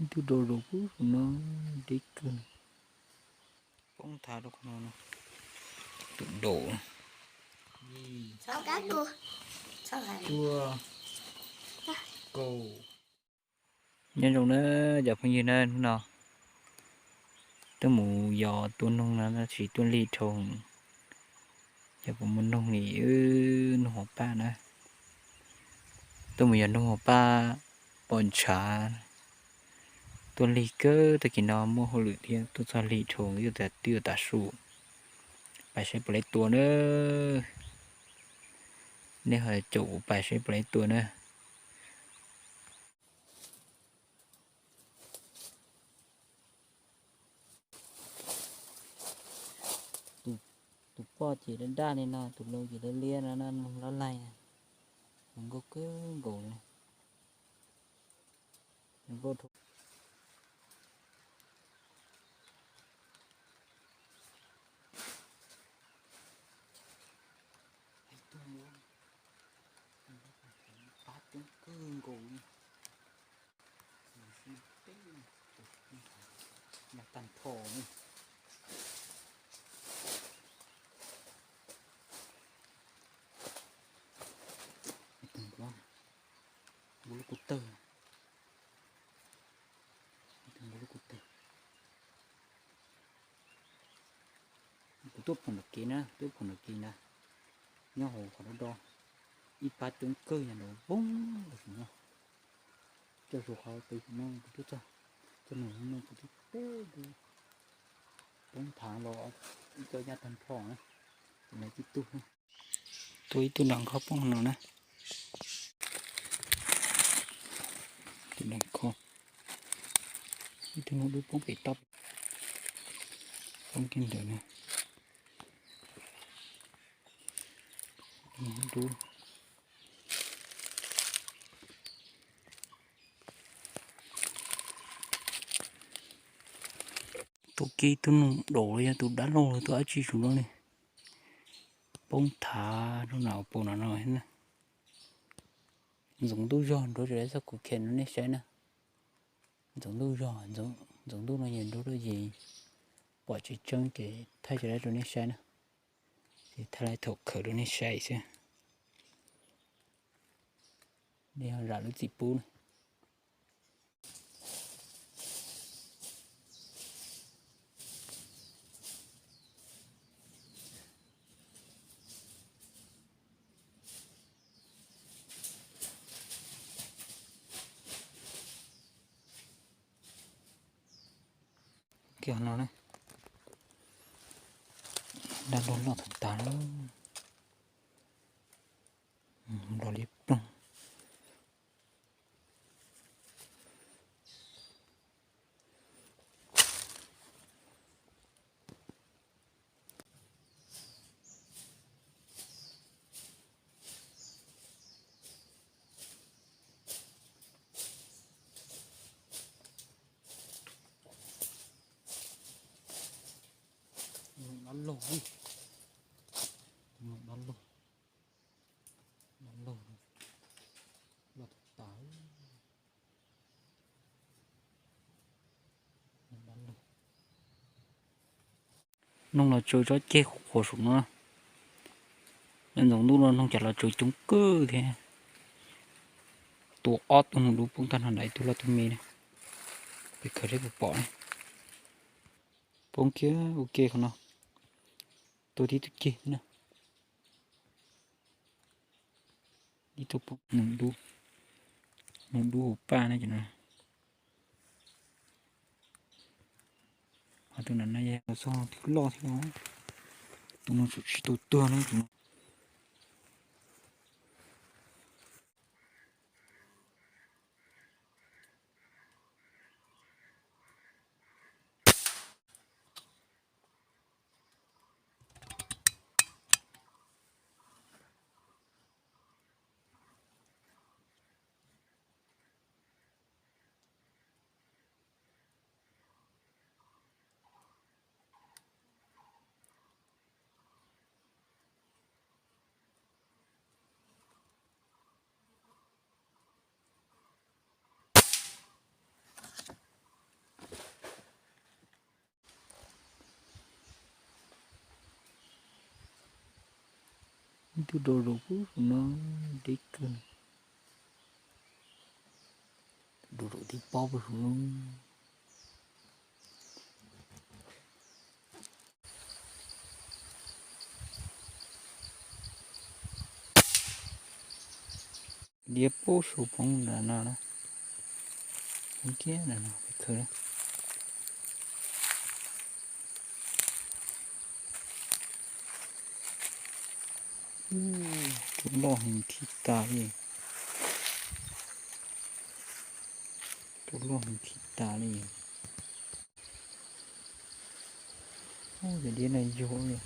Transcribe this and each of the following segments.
Ib tug daus zaum pub saum no, deb kawg. Poob thav rau qhov no, tus daus. Cuaj, kaum. Nyob zoo na cov phooj ywg na, hnub no tuaj mus yos tua noog no tab sis tuaj lig dhau. Yog kuv muaj noog li, noog hauv paj na. Tuaj mus yos noog hauv paj pom ntshav, tuaj lig kawg. Tag kis no muaj hauj lwm thiab tuaj txog lig dhau, twb yuav tas su. Pais saib puas laib tua na. Nej ho caum kuv pais saib puas laib tua na. Tus poj ces daj daj li no, tus laus ces liab liab no, noog lob laig. Zoo nkauj kawg nkaus li. Pab coob kawg nkaus li. Nyab tag nrho li. Npua lub kub tawg. Npua lub kub tawg. Kuv tuaj phoom ntawm kev na, tuaj phoom ntawm kev na. Nyob hauv qhov do do, ib pab coob kawg yog nrov voog los tus no. Coj sus qhov pem no kuv tuaj txog, txog nws no kuv twb peb poob thav los ib co nyab tag nrho na, tus no tib tug. Tua ib tug nram nkoj poob no na. Tus nram nkoj, ib tug nub dub poob pem toj, poob kiag ntawd na. Nub dub. Tus kib tus nub daus los yog tus dab laug los tus dab tsi saum no li. Poob thav rau nram paus no no na. Ntxoov ntuj zog nrov tsis tau txog kuv khem rau nej saib na. Ntxoov ntuj zog, ntxoov ntuj no yog nrov dua ces pom tsis tseeb ces thaij tsis tau rau nej saib na. Ces thaij thaum khawm rau nej saib xwb. Nej ho zam lub txim pub na. Kiag no na. Dab laug loj tag tag lawm. Nplog liab ploog. Dab laug, dab laug, dab laug, loj tas tas. Noog los tsaws tsob ceg qhuav qhuav saum no. Nyob ntxoov ntuj no noog cas los tsaws coob kawg thiab. Tua ob tug noog dub poob tag nrho ntawm ib tug loj tug me na. Peb khaws seb puas pom na. Poob kiag ua ke qhov no. Tua tib tug ceg na. Ib tug poob noog dub, noog dub hauv paj na ces no. Ho tus nram no yog txog twb loj thiab no. Tus no tsis tu tuag na tus no. Tus dau zaum pub saum no deb kawg. Tus dau zaum tib pob pub saum no. Diav pub saum poob nram no na. Poob kiag nram no peb khaws na. Tus loj heev khib tas li. Tus loj heev khib tas li. Cov diav no yug li.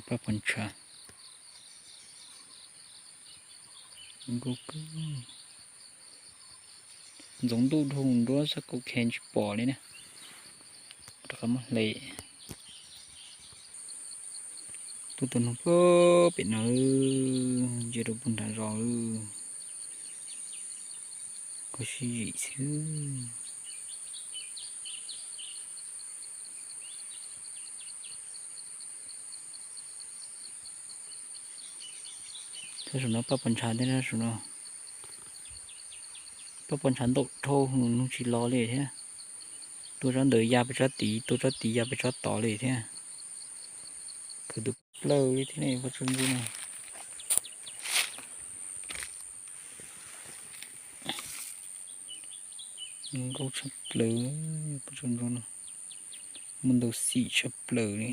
Paj pos ntshav. Nkauj kawg. Ntxoov ntuj dhau nruab xab kaum khe tsis pom li na. Rov qab muab hle. Tuaj tau noog puag pem no, ntsia rau puag nram zos lawm. Koj sib zim xwb. Saum no paj pos ntshav thiab na, saum no paj pos ntshav ntau dhau, noog tsis los li thiab. Tuaj tsob ntawd ya pes tsob tid, tuaj tsob tid ya pes tsob tod li thiab. Khaws tus plaws li thiab ne, paj tsawg ntsuj no. Nkauj tshaj plaws, paj tsawg ntsuj no. Muaj ntau xim tshaj plaws li.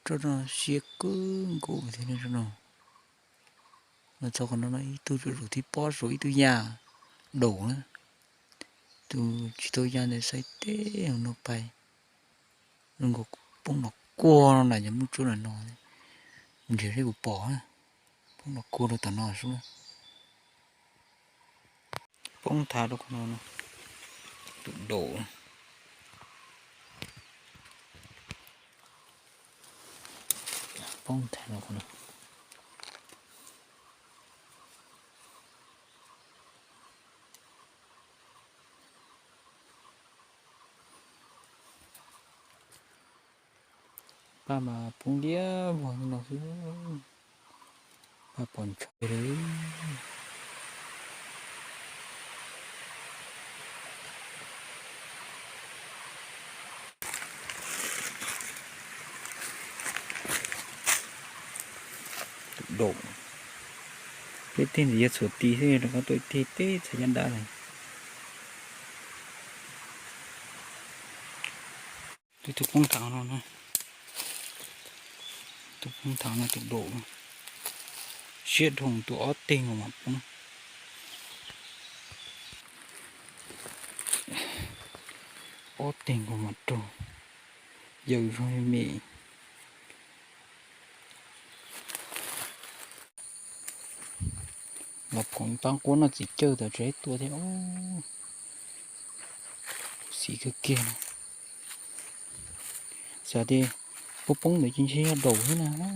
Tsob no siab kawg nkaus thiab no. Los txog qhov no no ib tug zuj zus thib pob saud ib tug ya daum na. Tus tsis tau ya ntawd saib teb hauv no pais. Zoo nkaus poob los kuag no na, yog muaj tsuab no no, nrhiav seb puas pom. Poob los kuag rau tom no sub. Poob thav rau qhov no, tus daum. Poob thav rau qhov no. Paj mas poob liab vog li no xwb. Paj pos ntshav li. Tus daum. Peb teg ntawm yawg txhuam tis xwb rov qab tuaj ib teg teb txhais caj dab lawm. Tus, tus poob thav no, tus poob thav no tus daum. Siab dhau, tus ob teg nkaus mas poob. Ob teg nkaus mas raug, yawm zog me. Los phoom pab nquab noj txiv cawj tas tsev tua thiab. Xim kawg kiag. Xav tias poob poob ntawd ces ntshe yog daum thiab na.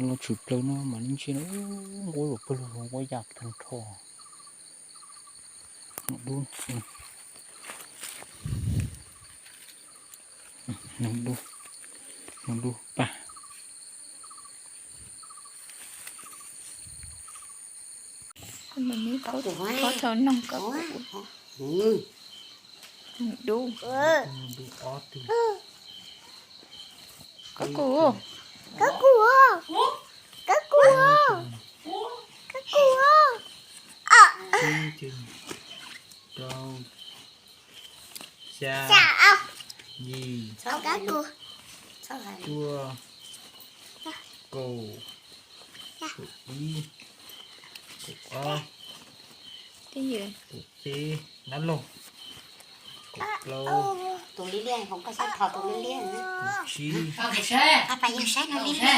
Los tshwm plaws no mas ntsia nquab zaum pawg lug, nquab ya tag nrho. Noog dub, noog dub, noog dub paj. Koj thau noog koj kuv. Noog dub. Koj kuv. Koj kuv. Koj kuv. Koj kuv. Rau, xya, yim, cuaj, kaum, kaum ib, kaum ob, kaum peb, nab laug, kaum plaub, kaum tsib, kaum xya, kaum yim, kaum xya.